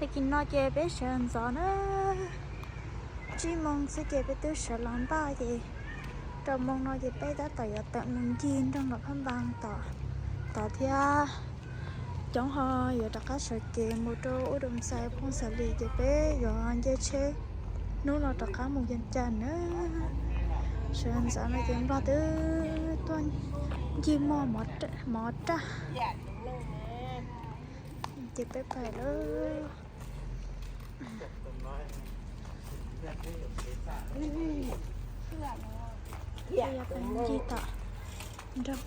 Tag kis no ces peb sawv ntxov na, tsib moo xwb ces peb twb sawv los npaj ces rau moo no ces peb tab tom yuav tawm mus ncig nroog Luam Phaj Npas tom, tom thiab coob ho yuav rov qab sawv kev mus rau ub Doo Xais Phooj Xav Lis ces peb yuav nce tsheb hnub no rov qab mus Vias Cas na. Sawv ntxov no ces Nplog twb tuaj ncig muag mov raj ces peb pais lawm. Ncig tom nroog lawm.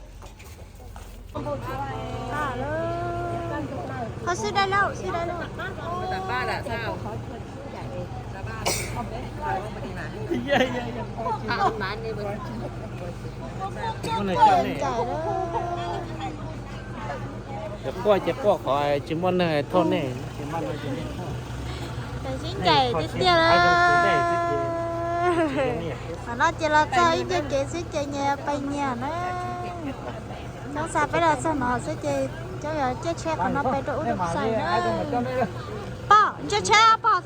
Ho xib dai lauj, xib dai lauj. Ces quaj ces quaj qhov tsis muaj neeg thauj nej. Ces sib ncaim tiag tiag. Qhov no ces los txog ib ncig kev xwb ces nyias pais nyias na. Coob xav peb los txog no xwb ces coob yuav caij tsheb qhov no pais rau ub Doo Xais na. Pog, ntsej tsheb pog.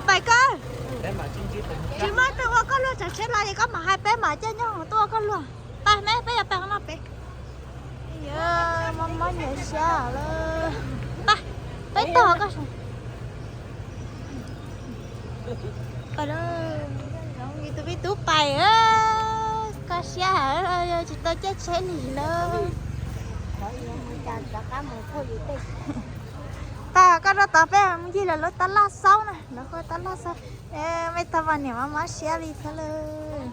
Pais koj. Tsis muaj tus ua koj luag tsav tsheb los es koj mam hais peb mam caij nyob tuaj ua koj luag. Pais me peb yuav pais qhov no pem. Mob mob nyias siab lawm. Pais, peb tog koj. Pais lawm, tus me tub pais, koj siab hawm, tsis tau caij tsheb li lawm. Pais koj rau tod peb mus ncig lawv lub tab laj xaub na, lawv hu tab laj xaub. Me tog mas niam mas mob siab li thiab lawm.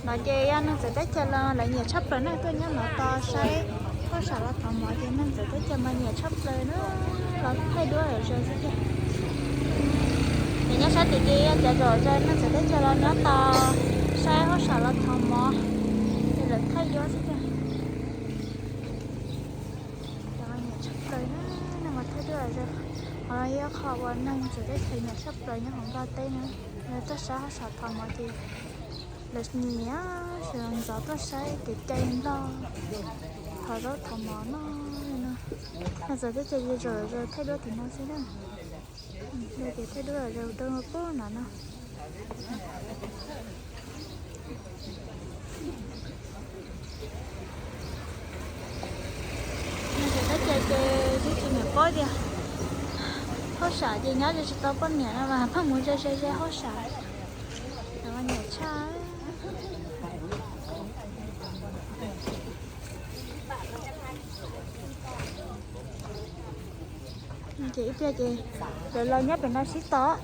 No ces yog neeg txawv teb chaws los lawv nyiam tshaj plaws na, tuaj nyob no tos saib hauj sam los thov mov ces neeg txawv teb chaws mas nyiam tshaj plaws na, los thaij duab zom zaws xwb tiag. Ces nyob sab tid ces yog cov zom zaws neeg txawv teb chaws los nyob tos saib hauj sam los thov mov, ces lawv thaij duab xwb tiag. Cov nyiam tshaj plaws na, neeg mas thaij duab zom zaws. Qhov no yog qhov uas neeg txawv teb chaws nyiam tshaj plaws nyob hauv Nplog teb na, lawv tuaj saib hauj sam thov mov ces lawv nyiam sawv ntxov tuaj saib kev cai Nplog, thov zaub thov mov no. Neeg txawv teb chaws ces zom zaws thaij duab tim no xwb na. Ces thaij duab zom zaws rau pub no no. Neeg txawv teb chaws ces twb tsis nyiam paub tias hauj sam ces nyob ze tsis tau poj niam no mas pheej mus ze ze ze hauj sam, nyiam tshaj. Ces ib pliag ces lawv los nyob pem no sib tos,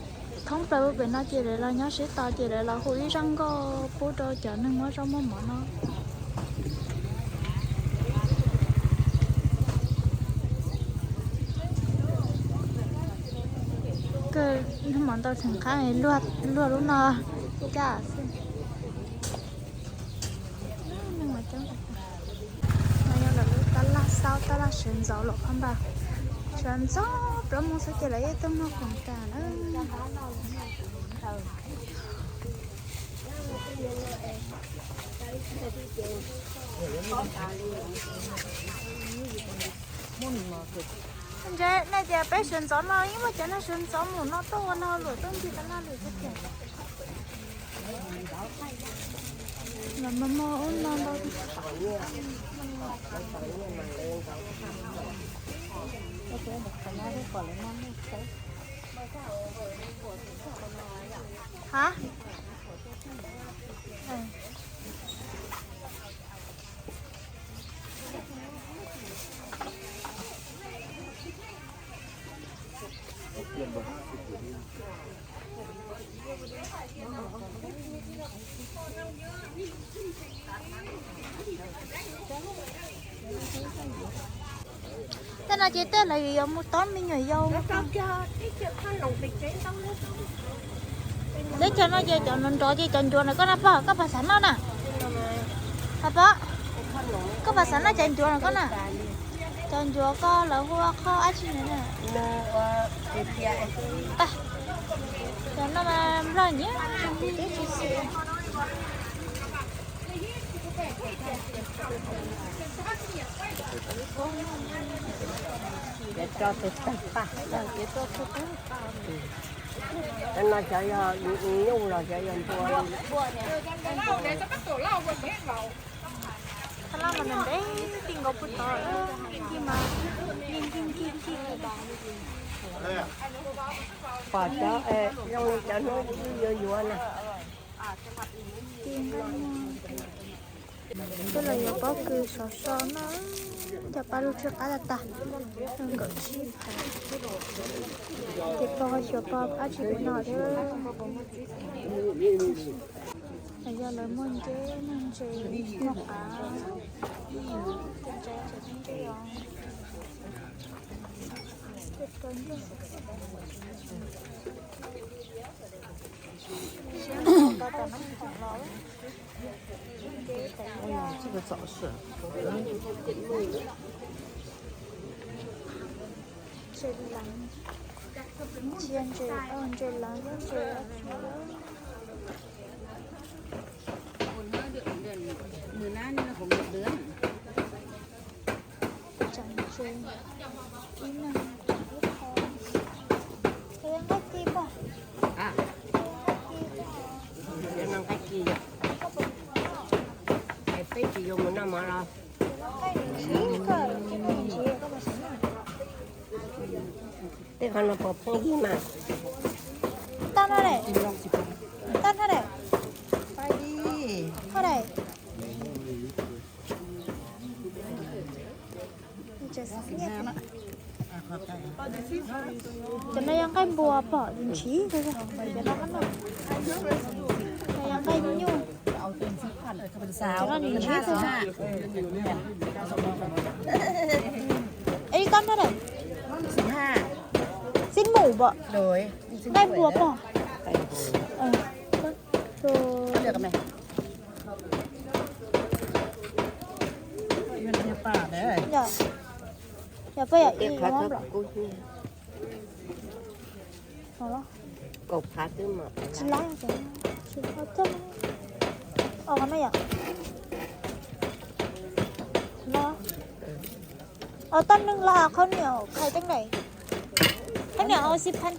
thoob plaws pem no ces lawv los nyob sib tos ces lawv los hu ib zaj nkauj pub rau cov neeg muab zaub muab mov no. Kawg hnub hmo ntau tseem qab luag lub no caj xwb. No yog lawv lub tab laj xaub, tab laj sawv ntxov Luam Phaj Npas, sawv ntxov plaub moos xwb ces lawv yeej tuaj muag khoom tas na. Ntshai nej tias peb sawv ntxov no yeej muaj cov neeg sawv ntxov mus no tuaj ua no luam tuaj ncig tab laj lawm xwb tiag. Los mos mos ub no ntau. Ha? Tej no ces tej lawv yuav mus tob me nyuam yaus. Teb chaws no ces cov nrov nrov ces cov ncuav na koj na pog, koj pog xav noj na. Pog, koj pog xav noj cov ncuav na koj na. Cov ncuav koj lawv hu ua qhov dab tsi na? Cov no mas Nplog nyiam, kuv twb tsis xav. Cov tus tawg paj. No xyov yog nyuj los xyov yog npua. Thaj laj mas ntev ntev ti nkaus puag tod, nkig nkig mas nkig nkig nkig nkig. Pom cov zoo li cov hnub yuav yuav na. Twb los yuav pob kws sov so na, cov paj lug tsw qab tag tag, nkawm tsib phav. Ces pog xyuas pog dab tsi pem no thiab. Yog lawv muaj nceb muaj ntses muaj qav, ntses ntses os. 这个早市， Tseem tsev ib leeg ib qho. Nqaij ci pom. Nqaij ci yom. Es peb tsis yuav mus noj mov los? Tej qhov no puas pheej yig mas? Tag no lawm. Tag no lawm. Tag lawm. Cov no yog nqaij npua pom ntshiv, yog nqaij nyuj. Cov no ntshiv. Ib koj ntag lawm. Xib mum pom. Nqaij npua pom. Yog peb yog ib, kaum phav twb mam. Tsis lab, tsis lab, tsis lab. Os, qhov no yom. Os, toj neeg los qhov niam khai teeb daim. Qhov niam os xib phan.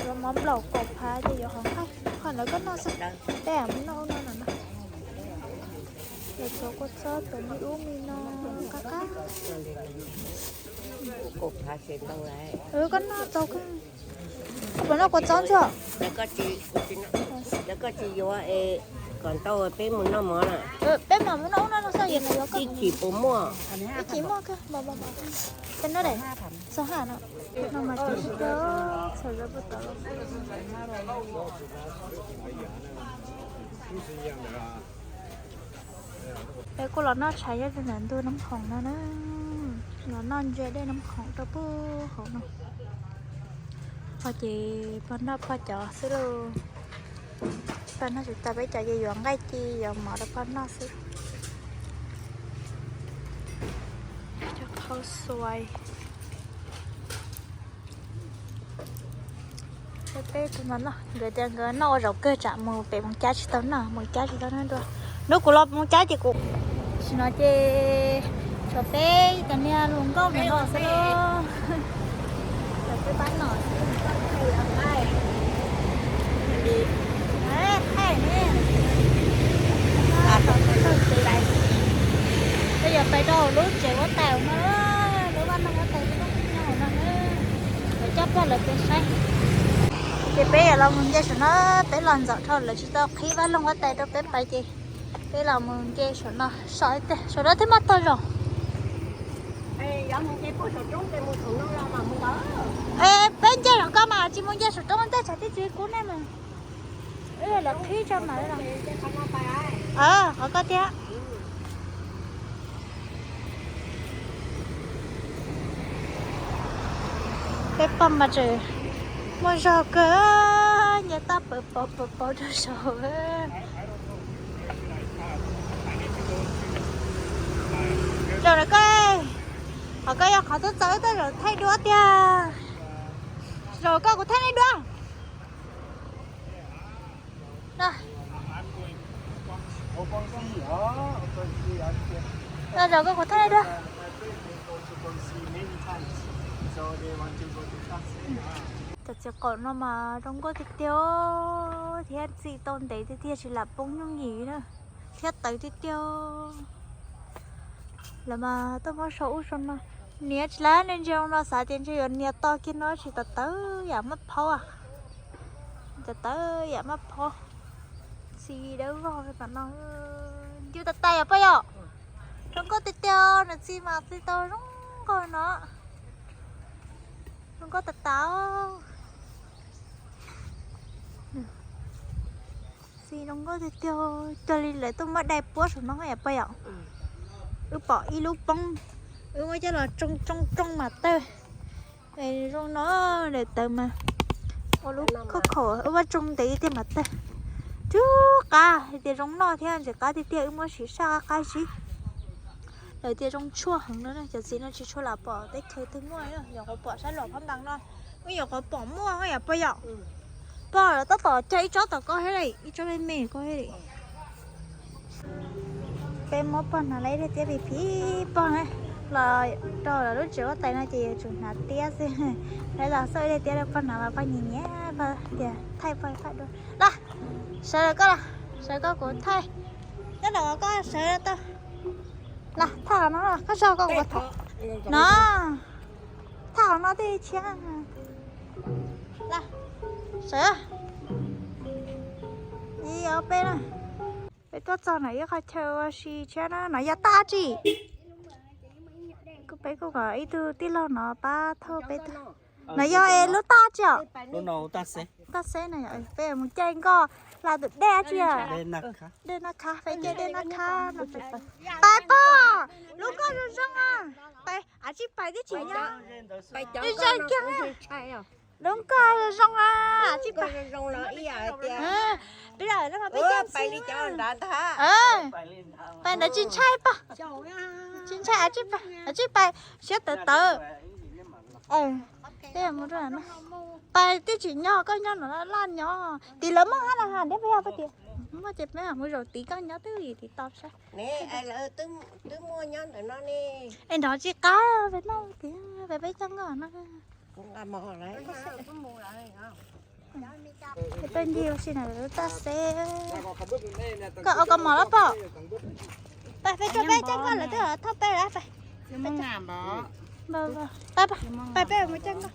Yuav mov nplaum kaum phav ces yuav qhov nqaij, qhov ntawd koj noj xwb. Tej mus noj ub noj no na. Yuav tshuav kua txob, tshuav me ub me no qab qab. Koj noj tau kawg. Koj puas noj kua txob ntsuag? Lawv koj tsis yuav es kom ntau peb mus noj mov na. Peb mam mus noj ub noj no xwb, yuav no yuav koj. Ib chim puas muaj? Ib chim muaj kawg. Peb noj daim xo haj no. No mas tsis txhaws zog puag tod. Peb kuj los noj tshav nyob rau ntawm ntug Nab Khoom no na, los noj ntsia dej Nab Khoom rau puag hauv no. Ho ces pog noj pog cov xwb lauj. Pog noj tsis tau, peb cov ces yuav nqaij ci yuav mov rau pog noj xwb. Cov qhau xuais. Peb tus no no, nkawd tias nkawd noj ua zaum kawg tsam mus pem Moos Cab tsis tau noj, Moos Cab tsis tau noj dua. Hnub kuv los Moos Cab ces kuv, tam sim no ces tshuav peb cov niag hluas nkauj ntawm no xwb lauj. Cov peb pab nom xwb. Peb yuav pais rau hauv lub tsev huab tais no, lub vaj loog huab tais nyob hauv no na. Lawv coj pog lawv pes saib. Ces peb yuav los mus nce saum no, peb los ntxov dhau lawv tsis tau qhib vaj loog huab tais rau peb pais ces peb los mus nce saum no, saum no thiaj muaj tog zog. Es peb nce saum ko mas tsis mus nce saum roob tej tsam twb tsis kub nej mus. Lawv qhib tso mas. Qhov ko tiag. Peb pog mas tseem muaj zog kawg, nce toj pawv pauv pawv pauv rau saud. Zaum no koj, qhov ko yog qhov tuaj txog wb tej zaum thaij duab tiag. Zaum koj kuv thaij nej duab. Zaum koj kuv thaij nej duab. Cov txiv qaum no mas zoo nkauj tiag tiag thiab txi tau ntev tiag tiag tsis lam poob yooj yim na, thiab tawv tiag tiag. Lawv mas tuaj muab sau ub sau no, nias tsis lawv ne, ntsia no xav tias ntshe yuav nias to kiag no tsis tawv tawv yam maj phaub, tawv tawv yam maj phaub. Txi dawb vog li no, yus tas tas yom poj yom. Zoo nkauj tiag tiag, nws txi mas txi tau zoo nkauj no. Zoo nkauj tas tas. Txi zoo nkauj tiag tiag, cuag li lawv tuaj muab dai puab saum no yom poj yom. Wb pom ib lub poob, wb muab coj los tsoo tsoo tsoo mas tawg. Zoo no, daim tawv mas ua lub khob khaum wb muab tsoo ntev tiag mas tawg. Cub qab hais tias zoo noj thiab ntxim qab tiag tiag, wb muab siv saj qab qab zib. Lawv tias zoo tshuaj heev no, cov txiv no tsis tshua lam pom teb chaws twg muaj, nyuam qhuav pom sab Luam Phab Npas no, wb nyuam qhuav pom muaj yom poj yom. Pog lawv tab tom cog ib tsob tom ko thiab li, ib tsob me me ko thiab li. Peb muab pog hnav lawv ib daim tiab phim phim pog na, los rau lawv lub tsev huab tais no ces yuav tsum hnav tiab xwb. Lawv los xauj ib daim tiab rau pog hnav mas pog nyiam nyiam, pog tias thaij pog ib phaj dua. Los, sawv los koj los, sawv koj kuv thaij. Nyob ntawm koj sawv tau. Los thaij qhov no, koj sawv koj kuv thaij. No, thaij qhov no tej tshiab. Los, sawv. Ib ob peb na. Peb tuaj txog ntawm ib qho chaw ua si tshiab na, no yog tag tsi. Kuv peb kuj kom ib tug tij laug no pab thauj peb tag. No yog es lub tag tsi os? Tag xeb no, peb mus caij nkoj hla tus dej tsi os? Dej Naj Khab, peb caij dej Naj Khab no. Pais pog, lub nkoj zoo zoo a. Pais, a tsis pais tib tsis nyob. Zoo kiag. Lub nkoj zoo zoo a, tsis pais. Peb caij li, pais ntawd tsis ntshai pog. Tsis ntshai, a tsis pais, a tsis pais siab tawv tawv. Pais tib tsis nyob, koj nyob no laj nyob. Tim lawv muaj hab los has deb peb yog pab tias muaj ces peb mus zaum tid, koj nyob twb yim tim tau saib. Es nrov tsis qab peb noj tiag, peb peb caij nkoj no. Peb tuaj ncig ua si na, lub tag xeb. Koj ua koj mos lawm pog. Pais peb tuaj peb caij nkoj lawm twb thauj peb lawm pais. Pais pais peb mus caij nkoj.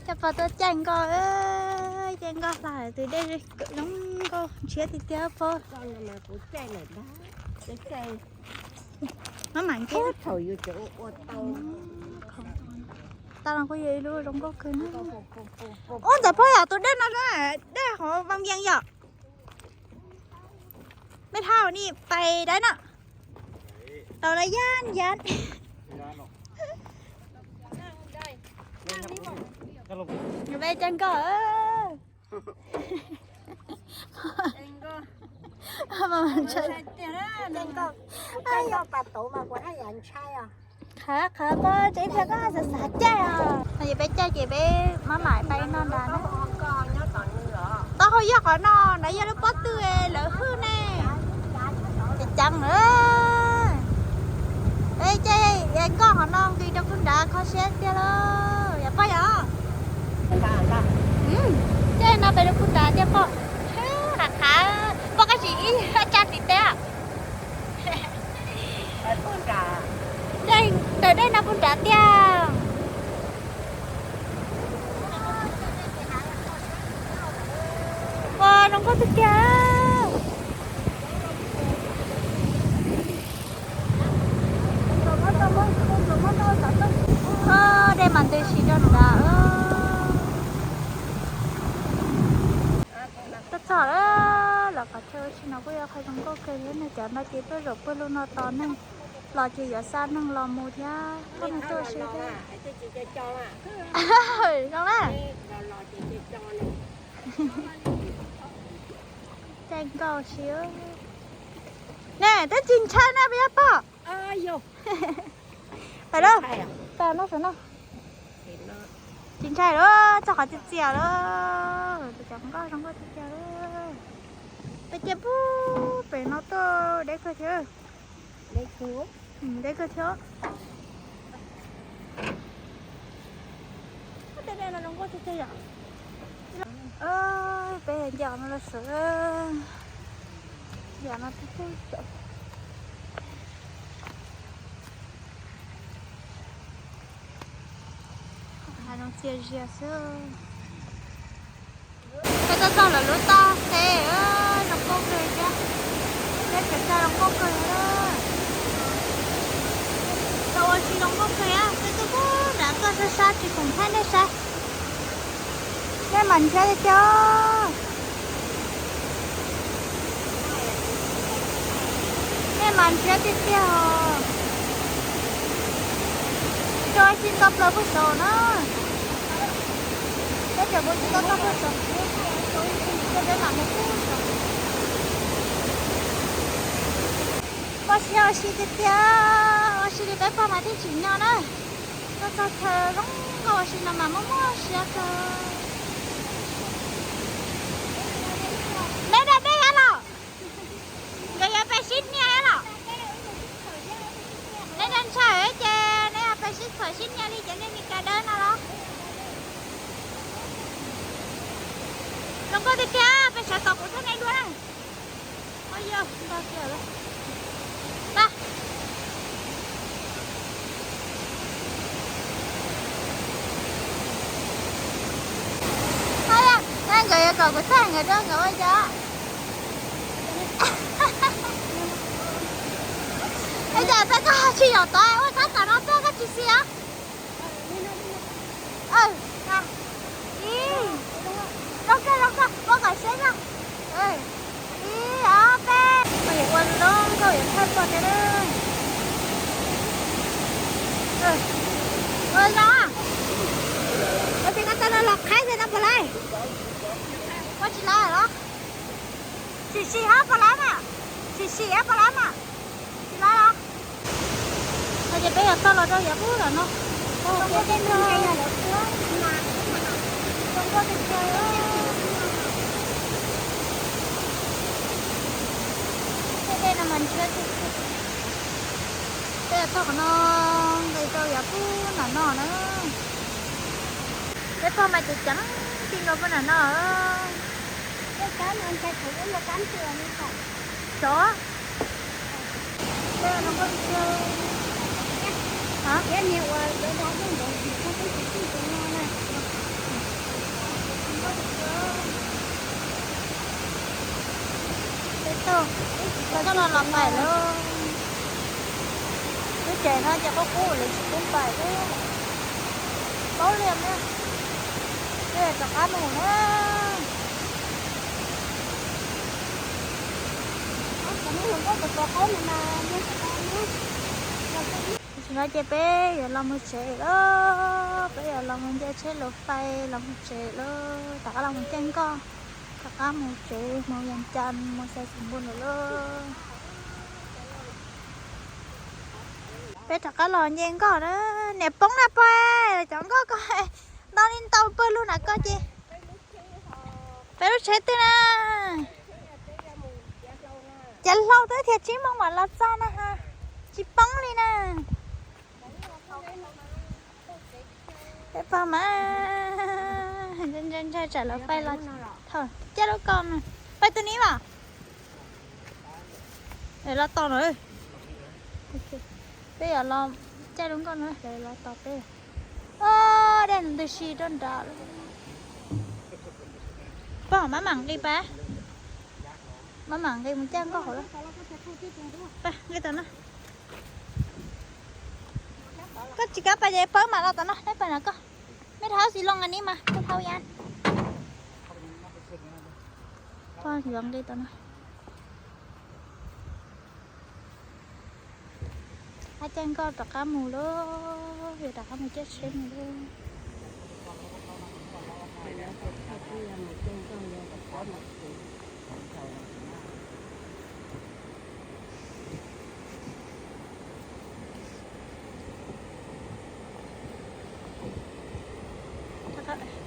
Coj pog tuaj caij nkoj, caij nkoj hla tus dej zoo nkauj ntshiab tiag tiag pog. Maj mam nce. Tas los kuj yog ib lub zoo nkauj kawg na. Ub ntxawm pog yom, tus dej no dej hov vas yees yom. Mej thauj ni pais dawb no. Tau lawm yaj yaj. Peb caij nkoj. Qhov, qhov koj tsev thiab koj xav xav caij os. No ces peb caij ces peb maj mam pais no nrad na. Taub hau yog qhov no, nrad yog lub pob tw lawv hwj ne. Ces ceev lawm. Peb caij nkoj qhov no nqis rau puag nrad kho siab tiag lauj, yog pog yom. Caij no pais rau puag nrad tiag pog. Qhav qhav, pog koj tsis ib tsa tim teb. Dej, ntawm dej no puag nrad tiag. Ua zoo nkauj tiag tiag. Dej mas ntws si rau nrad. Tuaj txog lawm, los qhov chaw ua si no kuj yog qhov zoo nkauj kawg thiab na, cov no ces tuaj zaum pawg lug no tos neeg los ces yuav xa neeg los mus thiab, koj mus tuaj si thiab. Zoo na. Caij nkoj si. Ne, twb tsis ntshai na peb yog pog. Pais lauj, pais no saum no. Tsis ntshai lauj, txog qhov txias txias lauj, tus cov nkoj zoo nkauj tiag tiag lauj. Peb caij pub pem no tuaj deb kawg thiab. Deb kawg thiab. Tej dej no zoo nkauj tiag tiag yom. Peb nce qhov no los sawv. Yam no twb tub tsav. Hav zoov txias zias xwb. Peb tuaj txog lawm lub toj qe, zoo nkauj kawg thiab. Peb pem txog zoo nkauj kawg thiab. Tau ua si zoo nkauj kawg thiab, peb tuaj pub nram tuaj sab sab tsis khoom thaij nej saib. Nej mas ntshiab tiag tiag. Nej mas ntshiab tiag tiag os. Rau ua si tau plaws puag saud na. Peb cov kuv tsis tau toj puag saud, peb mam mus puag saud. Ua si ua si tiag tiag, ua si li peb pog mas thiaj tsim nyog na. Tuaj txog chaw zoo nkauj ua si no mas muaj muaj siab kawg. Neb da dej los? Nkawd yuav pais sib nias los? Neb da ntshaw ces neb yuav pais sib txhuam sib nias li cov niag Mis Kas dawb no los? Zoo nkauj tiag tiag, peb sawv tos kuv thiab neb dua na. Nkawd yuav kom kuv thaij nkawd rau nkawd ua cas? Es cas peb koj tsis yaum tod ua sab tom no peb koj tsis xis os? Ib, zoo kawg zoo kawg, muab kom siab zog. Ib, ob, peb. Ua zoo nkauj yuav thaij pog thiab na. Ua zoo. Ua cas koj tau los qhaib xwb no puas laib? Ua tsis laib los? Sim sim hab puas laib mas? Sim sim hab puas laib mas? Tsis laib los? Ces peb yuav txog los rau yav pub lawm no. Tej dej no mas ntshiab tiag tiag. Peb yuav txog qhov no nqis rau yav pub nram no na. Peb pog mas ceev ceev ti nkaus pub nram no. Xyov. Peb tau, peb tau los los pais lawm. Lub tsev no ces qub qub lawv tsis pub pais lawm. Paub liam na, peb rov qab mus na. Tam sim no ces peb yuav los mus tsev lawm, peb yuav los mus nce tsheb luv fais los mus tsev lawm, rov qab los mus caij nkoj, rov qab mus tsev mus Vias Cas mus Xais Xais Npus lawm lauj. Peb rov qab los nce nkoj na, niam poob na pog, cov nkoj ko ntau li ntau pawg lug na koj ces. Peb lub tsheb twg na? Cav hlau twb thiaj tsib moos mam los txog na ha, tsis poob li na. Peb pog mas ntshai ntshai tsam lawv fais los thaum caij lub ko no. Fais tus ni mas. Los tos no. Peb yuav los caij lub nkoj no, lawv los tos peb. Dej ntws si rau nrad. Pog, maj mam nqis pas, maj mam nqis mus caij nkoj hauv lawm. Nqis tom no. Koj tsis kav pas ces pawg mam los tom no, neb pais no koj. Mej dhau xis loo a ni mas mej dhau ya. Pog yuav nqis tom no. Ab, caij nkoj rov qab mus lauj, yuav rov qab mus caij tsheb mus lauj.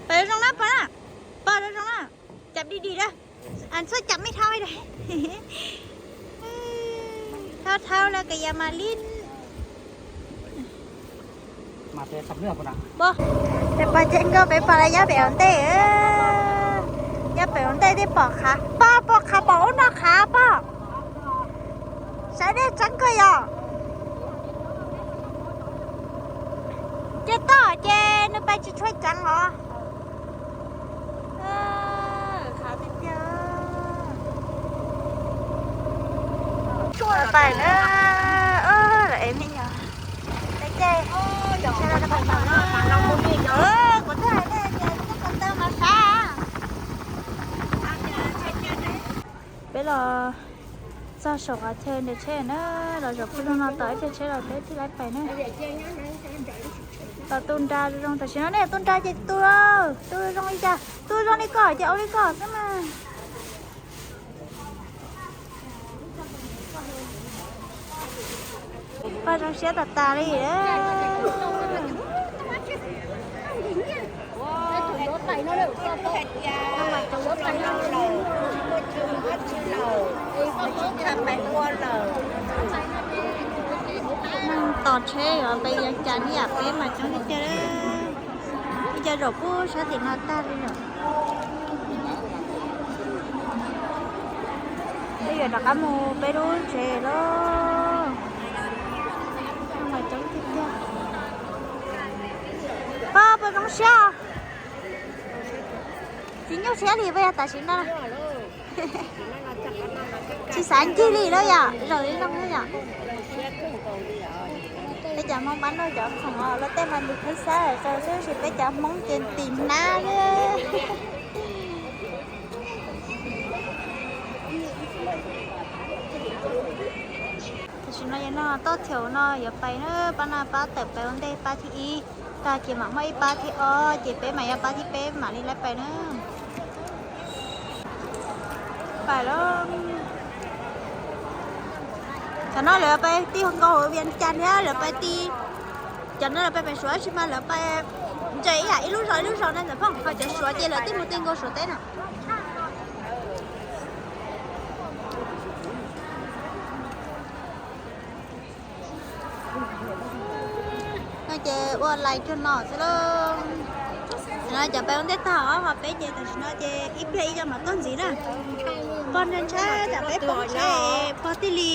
Pab zoo na, pab na, pab zoo na, cam di di na, txhob cam mej dhau. Dhau dhau lawm koj yam mam li Peb pom tseeb nkauj, peb pom lawv nyob pem ua ntej. Nyob pem ua ntej thiaj pom qhav. Pog, pom qhav, pom ub no qhav pog. Saib dej tseeb kawg yom. Ces toj ces nws pais tsis tshua ceev os. Qhav tiag tiag. Pais na, lawv ev me nyuam. Kuv twb hais tias coj ko taw mas sab. Peb los txog saum qhov chaw nres tsheb na, los zaum pug lug no tos ib pliag tsheb los peb thiaj li pais na. Tos tu nra zoo, tam sim no nej tu nra ces tu, tu zoo li cas, tu zoo li koj ces ua li koj xwb mas. Pog zoo siab tas tas li. Neeg tos tsheb os, peb yeej cas neb yam peb mas coob tiag tiag. Ib co zaum pub sab tim no tag li lawm. Peb yuav rov qab mus peb lub tsev lawm. Coob tiag tiag. Pog, pog zoo siab. Tsis nyuaj siab li peb yog tam sim no. Tsis xav ncig li lawm yom, zaum li no yom. Peb cov Hmoob pab noj cov khoom los tej mas nws pheej xab xwb, tab sis peb cov Hmoob ces ntim hnab li. Tam sim no yog no toj thiaum no yuav pais na, pab no pab tawm pais ua ntej pab thib ib, tag ces mam muaj ib pab thib ob, ces peb mam yog pab thib peb mam li lawv pais na. Pais lawm. Cov no lawv pais ti nkaus Vias Cas thiab lawv pais ti, cov no lawv pais pem Suav tsis mas lawv pais ntse ib yam ib lub zos ib lub zos na ntxawm Phooj, ho cov Suav ces lawv twb mus ti nkaus Suav teb na. No ces ua lais cuag no xwb lauj. Tam sim no cov peb ua ntej tag os, ho peb ces tam sim no ces ib pliag ib co mam tuaj ntxiv na. Pog ntshai ntshai tsam peb poob tsheb, pog thiaj li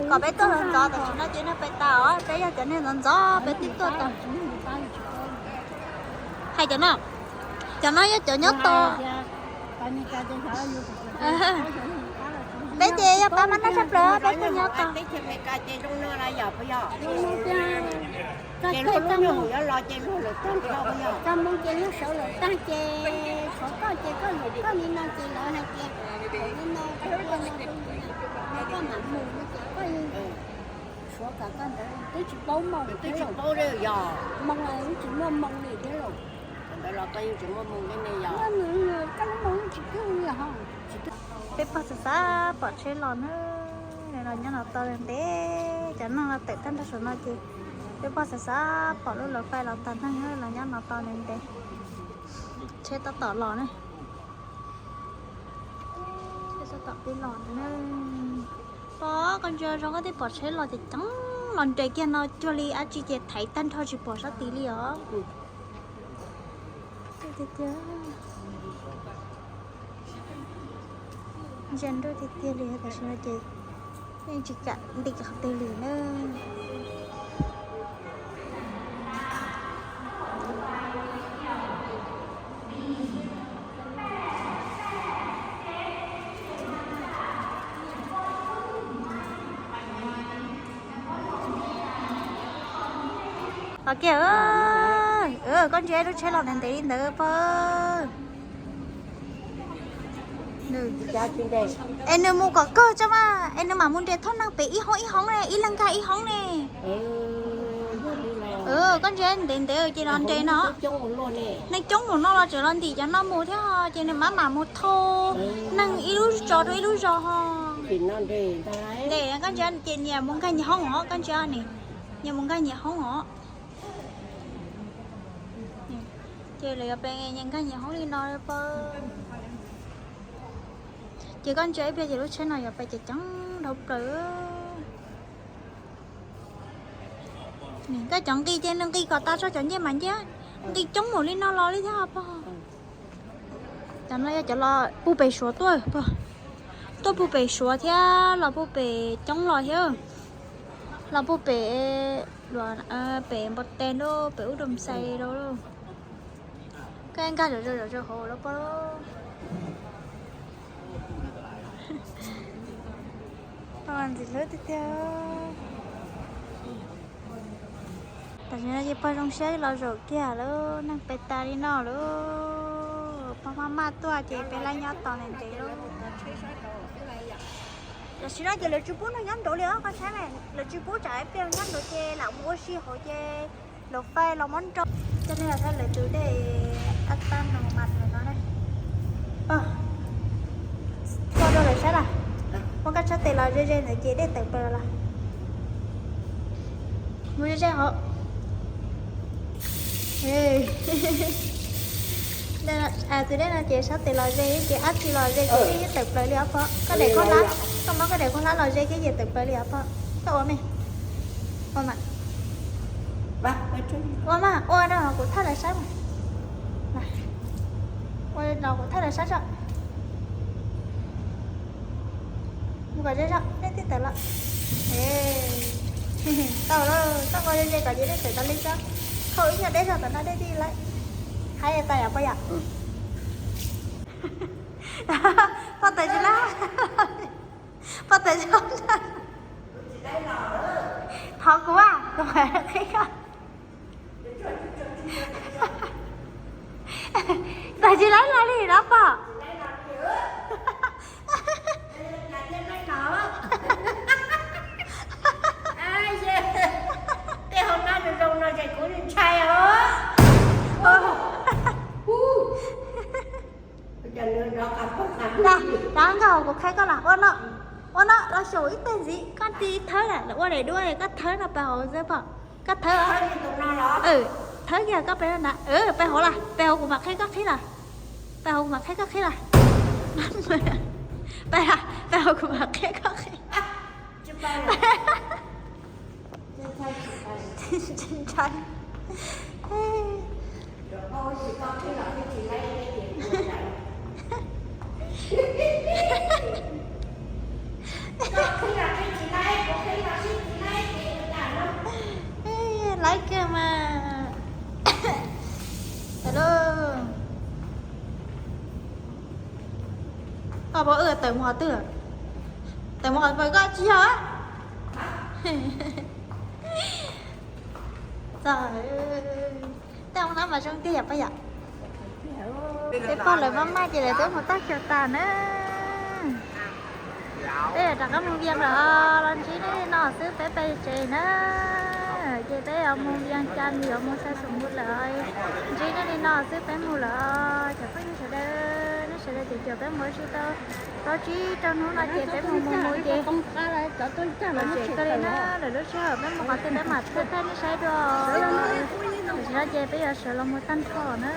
kom peb tuaj ntxov ntxov, tam sim no ces nws pais tas os, peb yog cov neeg ntxov ntxov peb thiaj tuaj tau. Hais cov no, cov no yog cov nyob tos. Peb ces yog pab mab nab tshaj plaws peb tuaj nyob tos. Tag moo ces lub sawv lawm tag ces tshuav koj ces koj lawm koj li no ces lawv hais tias li no, koj mam mus no ces koj suav kom koj ntawd twb tsis paub moo, twb tsis paub, moo tsis muaj moo li thiab los. Peb pog xav xav pom tsheb los na, los nyob no tau ntev, cov neeg no tawm tag nrho saum no ces peb pog xav xav pom lub lawv fais los tag neeg los nyob no tau ntev ntev. Tsheb tab tom los na. Tsheb tab tom pib los na. Pog, koj ntsia zoo koj twb pom tsheb los ces ceev los nres kiag no cuag li dab tsi ces thaiv tag nrho tsis pom sab tid li os. Ntsia nruj tiag tiag li, tam sim no ces yeej tsis kam ntim qhov twg li na. Os kiag, koj ntsia lub tsheb los ntev ntev li ntawd pog. Es nws mus kom kawg tso mas, es nws mam mus nres thoob neeg pem ib hoob ib hoob ne, ib leeg nkag ib hoob ne. Koj ntsia ntev ntev ces los nres no. Neeg coob mus no los tseem los ntim cov no mus thiab ho, ces nws mam mam mus thauj neeg ib lub zos rau ib lub zos ho. Ntes koj ntsia ces nyias mus nkag nyias hoob os, koj ntsia ne, nyias mus nkag nyias hoob os. Ces lawv yuav pem nyias nkag nyias hoob li no pog. Ces koj ntsia ib pliag ces lub tsheb no yuav pem ces ceev dhau plaws. Koj cov nqi ces nws nqi kom tas tso cov ncej mas ncej, nqi coob npaum li no los li thiab pog. Cov no yog cov los puag pem Suav tuaj pog, tuaj puag pem Suav thiab los puag pem coob los thiab, los puag pem, pem Npau Tes lauj, pem Ub Doo Xais lauj. Koj nkag zom zaws zom zaws hauv lawm pog. Ntxim hlub tiag tiag. Tam sim no ces pog zoo siab los zaum kiag lawm, neeg pes tas li no lawm. Pog maj maj tuaj ces peb laib nyob tos ntev ntev lauj. Tam sim no ces lawv tsis pub neeg nyob nraud li os, koj saib na, lawv tsis pub tsam ib pliag nyob nraud ces lam mus ua si hauv ces lawv fai los muab nrau. Coj nej los saib lawv tus dej ab tab no mas no na. Pog, tso rau lawv saib lawm. Muab koj tshab tes los ze ze ntawd ces dej tawm plaws los. Mus ze ze hauv. Tus dej no ces sab tes los ze ces dab tsi los ze ces dej yeej tawm plaws li os pog. Koj daim khaub hlab, koj muab koj daim khaub hlab los ze ces yeej tawm plaws li os pog. Koj ua me, ua mas, ua mas, ua no kuv thaij lawv saib mas. Ua no kuv thaij lawv saib tso. Mus kom ze zog, dej twb tawm los. Tau lawm, tau ua ze ze kom ces dej tawm tas li tso. Khau ib nyuag deb zog tom no dej twb laib. Haib tas yom pog yom. Pog tawm tsis laib, pog tawm tsis laib. Thov kuv, kuv mam qhib koj. Tawm tsis laib los li no pog. Tej hauv no zoo zoo no ces kuv ntshai os. Dag, dag nkauj, kuv qhia koj los ua no, ua no los xyaum ib teg ntxiv koj tig thawb na, lawv ua daim duab koj thawb no pais hauv xwb pog. Koj thawb, thawb kiag koj pais na, pais hauv los, pais hauv kuv mam qhib koj qhib los. Pais hauv kuv mam qhib koj qhib los. Pais, pais hauv kuv mam qhib koj qhib. Ntshai. Laib kawg mas. Hello. Koj puas wb tawm mus qhov twg? Tawm mus qhov twg koj tsis yog? Tej hauv no mas zoo tiag yom pog yom. Peb pog lawv maj maj ces lawv twb mus tag xyoo tas na. Peb yuav rov qab mus Vias lawm, los ntsib nej li no xwb peb pais tsev na. Ces peb yuav mus Vias Cas, yuav mus Xais Xoom mus lawm. Ntsib nej li no xwb peb mus lawm. Cov phooj ywg sawv daws, nej sawv daws caum caum peb mus ua si tau plaub tsib rau hnub no ces peb mus mus mus ces los tsev kawg li na. Lwm lub sij hawm peb mus qhov twg peb mam thaij thaij nej saib dua. Tam sim no ces peb yuav sawv los mus tag nrho na.